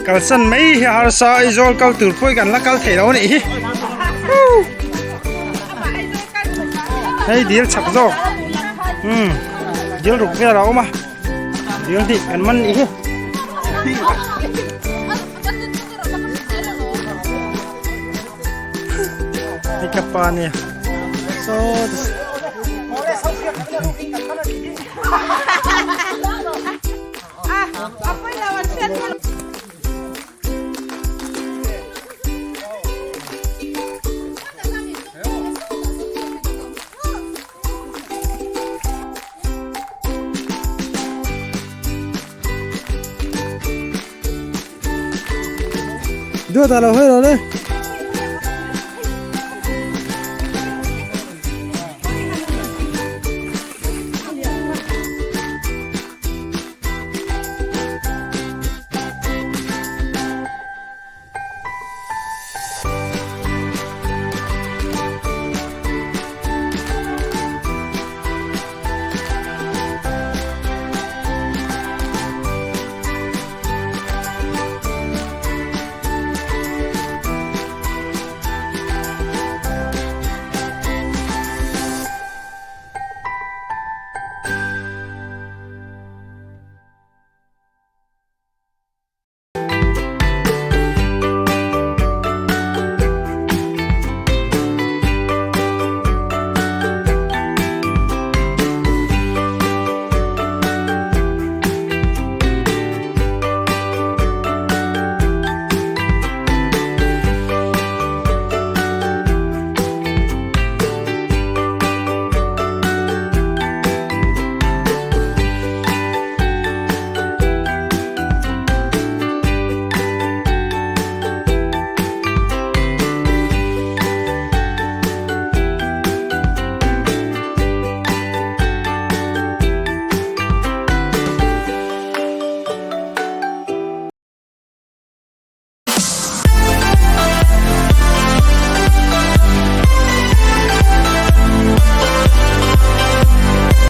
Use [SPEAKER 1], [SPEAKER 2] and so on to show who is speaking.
[SPEAKER 1] Kalsan mai hi harsa Aizawl kal tur pawh hi kan la kal thei lo a nih hi. Hei dil chak zawk. Um dil ruk vel a awm a. Dil hnih kan man nih hi. Hei ka pa nia. So Duat a lo hawi lo le.